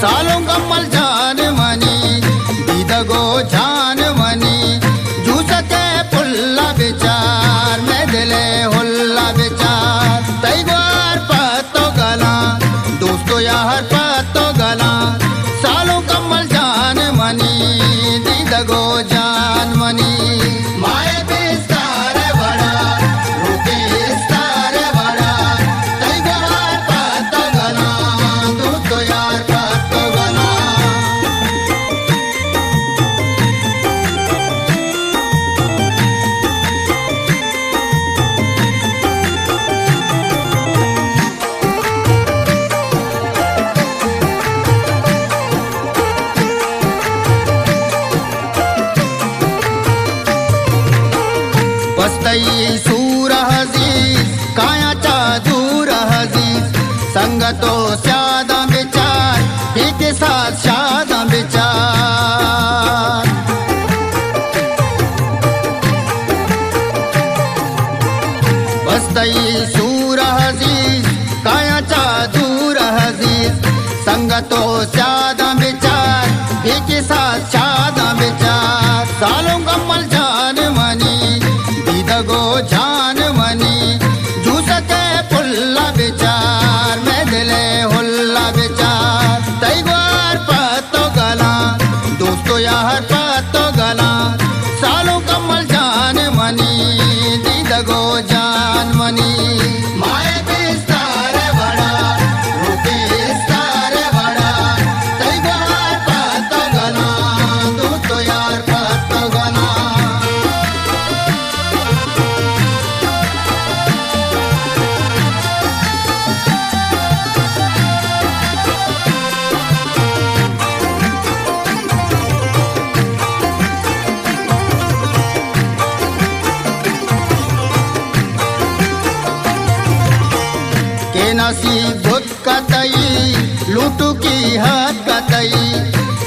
سالوں کمل جان منی، دیدگو جان منی، جوستے پلا بچار، میں دلے ہلا بچار، تئی گوار پتو گلاں، دوستو یار پتو گلاں، سالوں کمل جان منی، دیدگو جان منی۔ مائے بستار وڑا، روکے استار وڑا، تئی گوار پتو گلاں، دوستو یار پتو گلاں۔ بس تئی سور عزیز، کایاں چا دور عزیز، سنگت و سیاداں بچار، پیت ساز شاداں بچار۔ بس تئی سور عزیز، کایاں چا دور عزیز، سنگت و سیاداں بچار، پیت ساز شاداں بچار۔ سالوں کمل جان منی، دیدگو جان منی، جوستے پلا بچار، میں دلے ہلا بچار، تئی گوار پتو گلاں، دوستو یار پتو گلاں، سالوں کمل جان منی، دیدگو جان منی۔ مائے بستار وڑا، روکے استار وڑا، تئی گوار پتو گلاں، دوستو یار پتو گلاں۔ کہ نصیب بوت کتئی، لوٹوکی ہات کتئی،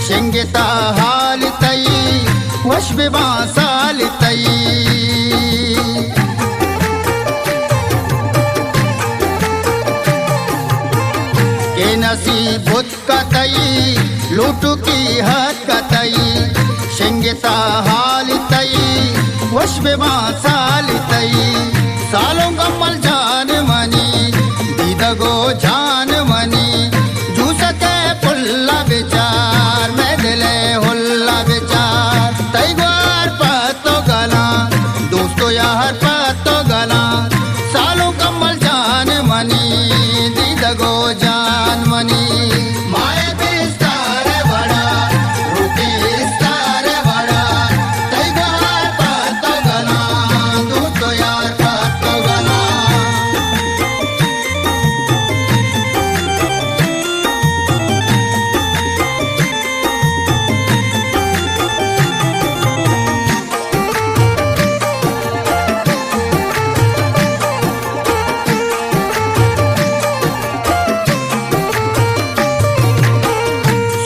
شنگتا حال تئی، وش بباں سال تئی۔ کہ نصیب بوت کتئی، لوٹوکی ہات کتئی، شنگتا حال تئی، وش بباں سال تئی۔ سالوں کمل جان منی، دیدگو جان منی، جوستے پلا بچار، میں دلے ہلا بچار، تئی گوار پتو گلاں، دوستو یار پتو گلاں، سالوں کمل جان منی، دیدگو جان منی۔ مائے بستار وڑا، روکے استار وڑا، تئی گوار پتو گلاں، دوستو یار پتو گلاں۔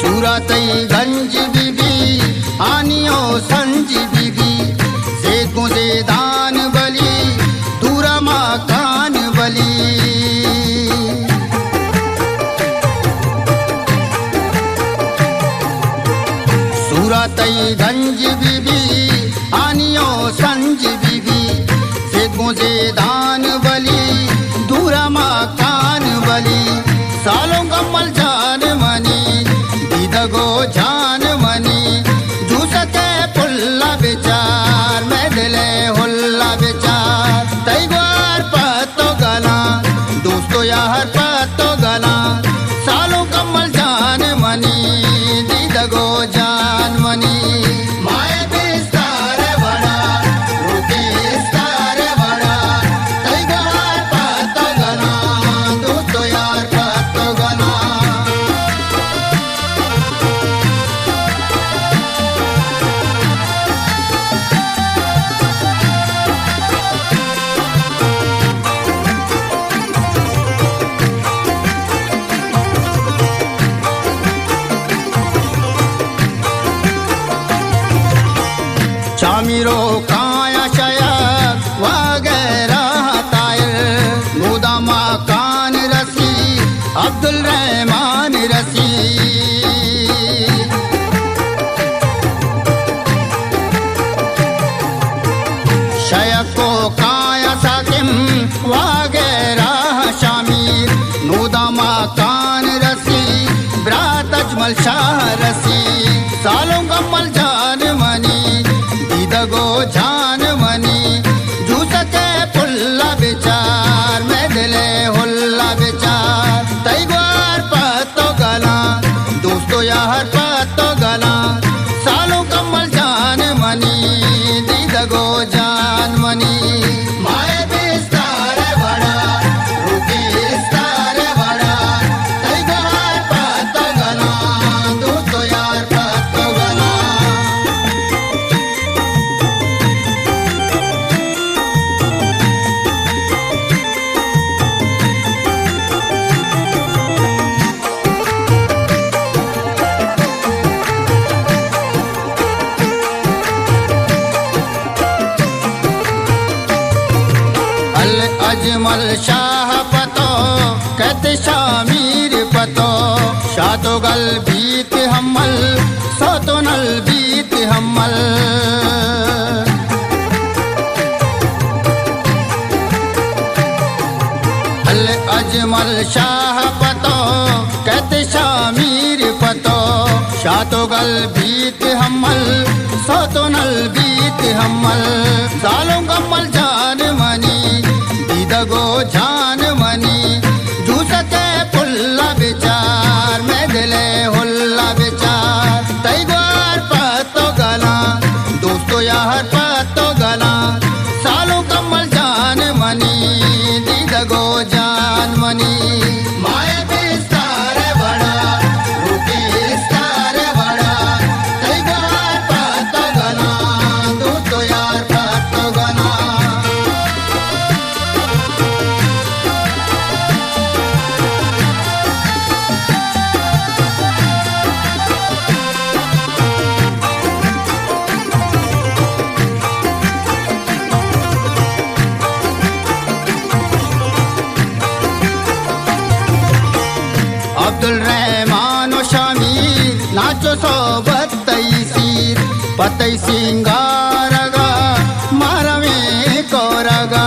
سورا تئی گنج بی بی، آنی و سنج بی بی، زید گوں زیدان بلی، دورا مکان بلی۔ سورا تئی گنج بی بی، آنی و سنج بی بی، زید گوں زیدان بلی، دورا مکان بلی۔ سالوں کمل جان منی، دیدگو جان منی، جوستے پلا بچار، میں دلے ہلا بچار، تئی گوار پتو گلاں، دوستو یار پتو گلاں، سالوں کمل جان منی، دیدگو جان منی۔ مائے بستار وڑا، روکے استار وڑا، ماکان رسی، برات اجمل شاہ رسی، سالوں کمل جان منی، دیدگو جان منی، جوسکے پلا بچار، میں دلے ہلا بچار، تئی گوار پتو گلاں، دوستو یار پتو گلاں، سالوں کمل جان منی، دیدگو جان منی۔ مائے بستار وڑا، روکی استار وڑا، تئی گوار پتو گلاں، دوستو یار پتو گلاں۔ الاجمل شاہ پتو، کت شاہ میر پتو، شاہ تو گل بیت ہمل، سو تو نل بیت ہمل۔ الاجمل شاہ پتو، کت شاہ میر پتو، شاہ تو گل بیت ہمل، سو تو نل بیت ہمل، سالوں کمل جان منی، دیدگو جان منی، جوسکے پلا بچار، میں دلے ہلا بچار، تئی گوار پتو گلاں، دوستو یار پتو گلاں، سالوں کمل جان منی، دیدگو جان منی۔ مائے بستار وڑا، روکی استار وڑا، تئی گوار پتو گلاں، دوستو یار پتو گلاں۔ عبدالرحمن و شامی ناچو صحبت تئی سیر، پہ تئی سینگارگا مارویں کورگا۔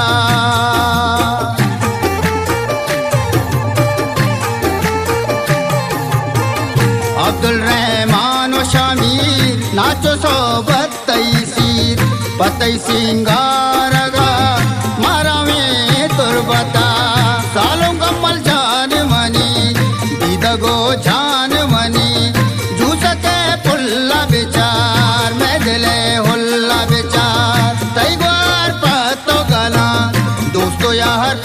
عبدالرحمن و شامی ناچو صحبت تئی سیر، پہ تئی سینگارگا مارویں تربتا، سالوں کمل جان منی، دیدگو جان منی، جوسکے پلا بچار، میں دلے ہلا بچار، تئی گوار پتو گلاں، دوستو یار